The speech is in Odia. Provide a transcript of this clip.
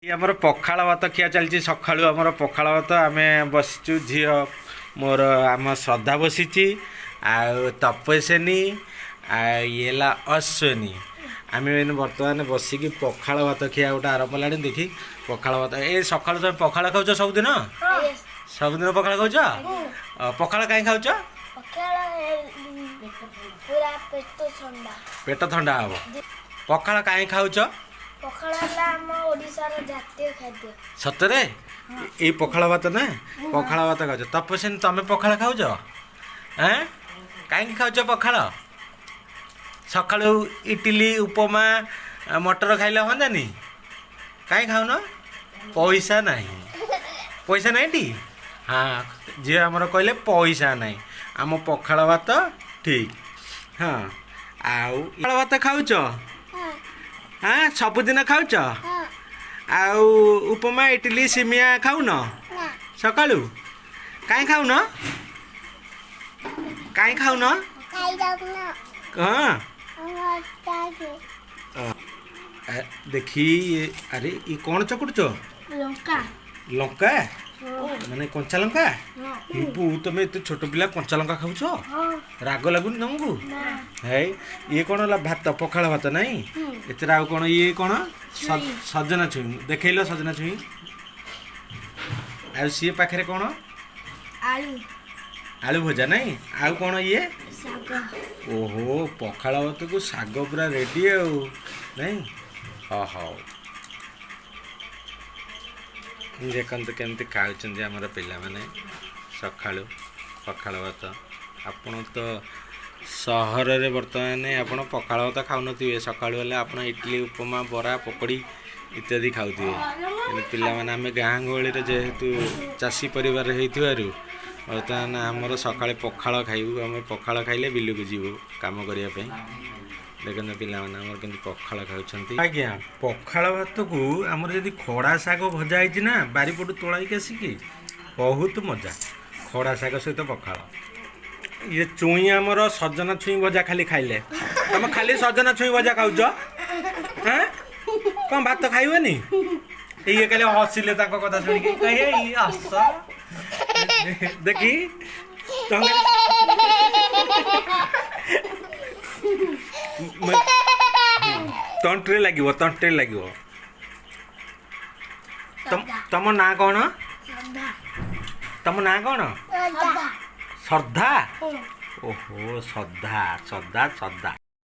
ଆମର ପଖାଳ ଭାତ ଖିଆ ଚାଲିଛି ସକାଳୁ। ଆମର ପଖାଳ ଭାତ ଆମେ ବସିଛୁ, ଝିଅ ମୋର ଆମ ଶ୍ରଦ୍ଧା ବସିଛି, ଆଉ ତପସ୍ୱିନୀ, ଆଉ ଇଏ ହେଲା ଅଶ୍ୱିନୀ। ଆମେ ଏଇନେ ବର୍ତ୍ତମାନ ବସିକି ପଖାଳ ଭାତ ଖିଆ ଗୋଟେ ଆରମ୍ଭ ହେଲାଣି। ଦେଖି ପଖାଳ ଭାତ ଏ ସକାଳୁ। ତମେ ପଖାଳ ଖାଉଛ ସବୁଦିନ? ସବୁଦିନ ପଖାଳ ଖାଉଛ? ପଖାଳ କାହିଁ ଖାଉଛ? ପଖାଳ ପୁରା ପେଟ ଥଣ୍ଡା। ପେଟ ଥଣ୍ଡା ହବ। ପଖାଳ କାହିଁ ଖାଉଛ? ପଖାଳ ହେଲା ଆମ ଓଡ଼ିଶାର ଜାତୀୟ ଖାଦ୍ୟ। ସତରେ ଏଇ ପଖାଳ ଭାତ ନା, ପଖାଳ ଭାତ ଖାଉଛ? ତପସ୍ୱିନୀ, ତମେ ପଖାଳ ଖାଉଛ? ଏଁ, କାହିଁକି ଖାଉଛ ପଖାଳ? ସକାଳୁ ଇଟିଲି, ଉପମା, ମଟର ଖାଇଲେ ହୁଅନ୍ତାନି? କାହିଁ ଖାଉନ? ପଇସା ନାହିଁ। ପଇସା ନାହିଁ ଟି? ହଁ, ଝିଅ ଆମର କହିଲେ ପଇସା ନାହିଁ, ଆମ ପଖାଳ ଭାତ ଠିକ୍। ହଁ, ଆଉ ପଖାଳ ଭାତ ଖାଉଛ? ହଁ, ସବୁଦିନ ଖାଉଛ? ଆଉ ଉପମା, ଇଟିଲି, ସିମିଆ ଖାଉନ ସକାଳୁ? କାହିଁ ଖାଉନ? କାହିଁ ଖାଉନ? ହଁ, ଦେଖି, ଆରେ ଇଏ କ'ଣ ଚକୁଟୁଛ? ଲଙ୍କା। ଲଙ୍କା ମାନେ କଞ୍ଚା ଲଙ୍କା? ଇବୁ, ତମେ ଏତେ ଛୋଟ ପିଲା କଞ୍ଚା ଲଙ୍କା ଖାଉଛ? ରାଗ ଲାଗୁନି ତମକୁ? ହେଇ, ଇଏ କ'ଣ ହେଲା? ଭାତ, ପଖାଳ ଭାତ ନାଇଁ? ଏଥିରେ ଆଉ କ'ଣ? ଇଏ କ'ଣ? ସଜନା ଛୁଇଁ। ଦେଖେଇଲ ସଜନା ଛୁଇଁ। ଆଉ ସିଏ ପାଖରେ କ'ଣ? ଆଳୁ। ଆଳୁ ଭଜା ନାଇଁ? ଆଉ କ'ଣ ଇଏ? ଶାଗ। ଓହୋ, ପଖାଳ ଭାତକୁ ଶାଗ ପୁରା ରେଡ଼ି ଆଉ ନାଇଁ? ହଁ, ହଉ, ଦେଖନ୍ତୁ କେମିତି ଖାଉଛନ୍ତି ଆମର ପିଲାମାନେ ସକାଳୁ ପଖାଳ ଭାତ। ଆପଣ ତ ସହରରେ ବର୍ତ୍ତମାନ ଆପଣ ପଖାଳ ଭାତ ଖାଉନଥିବେ। ସକାଳୁ ହେଲେ ଆପଣ ଇଡ଼ଲି, ଉପମା, ବରା, ପକୋଡ଼ି ଇତ୍ୟାଦି ଖାଉଥିବେ। କିନ୍ତୁ ପିଲାମାନେ, ଆମେ ଗାଁ ଗହଳିରେ ଯେହେତୁ ଚାଷୀ ପରିବାର ହେଇଥିବାରୁ ବର୍ତ୍ତମାନ ଆମର ସକାଳେ ପଖାଳ ଖାଇବୁ। ଆମେ ପଖାଳ ଖାଇଲେ ବିଲକୁ ଯିବୁ କାମ କରିବା ପାଇଁ। ଦେଖନ୍ତୁ ପିଲାମାନେ ଆମର କେମିତି ପଖାଳ ଖାଉଛନ୍ତି। ଆଜ୍ଞା, ପଖାଳ ଭାତକୁ ଆମର ଯଦି ଖଡ଼ା ଶାଗ ଭଜା ହେଇଛି ନା, ବାରିପଟୁ ତୋଳାଇକି ଆସିକି, ବହୁତ ମଜା ଖଡ଼ା ଶାଗ ସହିତ ପଖାଳ। ଇଏ ଚୁଇଁ ଆମର ସଜନା ଛୁଇଁ ଭଜା ଖାଲି ଖାଇଲେ। ତମେ ଖାଲି ସଜନା ଛୁଇଁ ଭଜା ଖାଉଛ? ଆଁ, କ'ଣ ଭାତ ଖାଇବନି? ଇଏ ଖାଲି ହସିଲେ ତାଙ୍କ କଥା ଶୁଣିକି। କହିଲେ ଇଏ ହସ ଦେଖି। ତମେ ତଣ୍ଟିରେ ଲାଗିବ, ତଣ୍ଟିରେ ଲାଗିବ। ତମ ନାଁ କ'ଣ? ତମ ନାଁ କ'ଣ? ଶ୍ରଦ୍ଧା। ଓହୋ, ଶ୍ରଦ୍ଧା, ଶ୍ରଦ୍ଧା, ଶ୍ରଦ୍ଧା।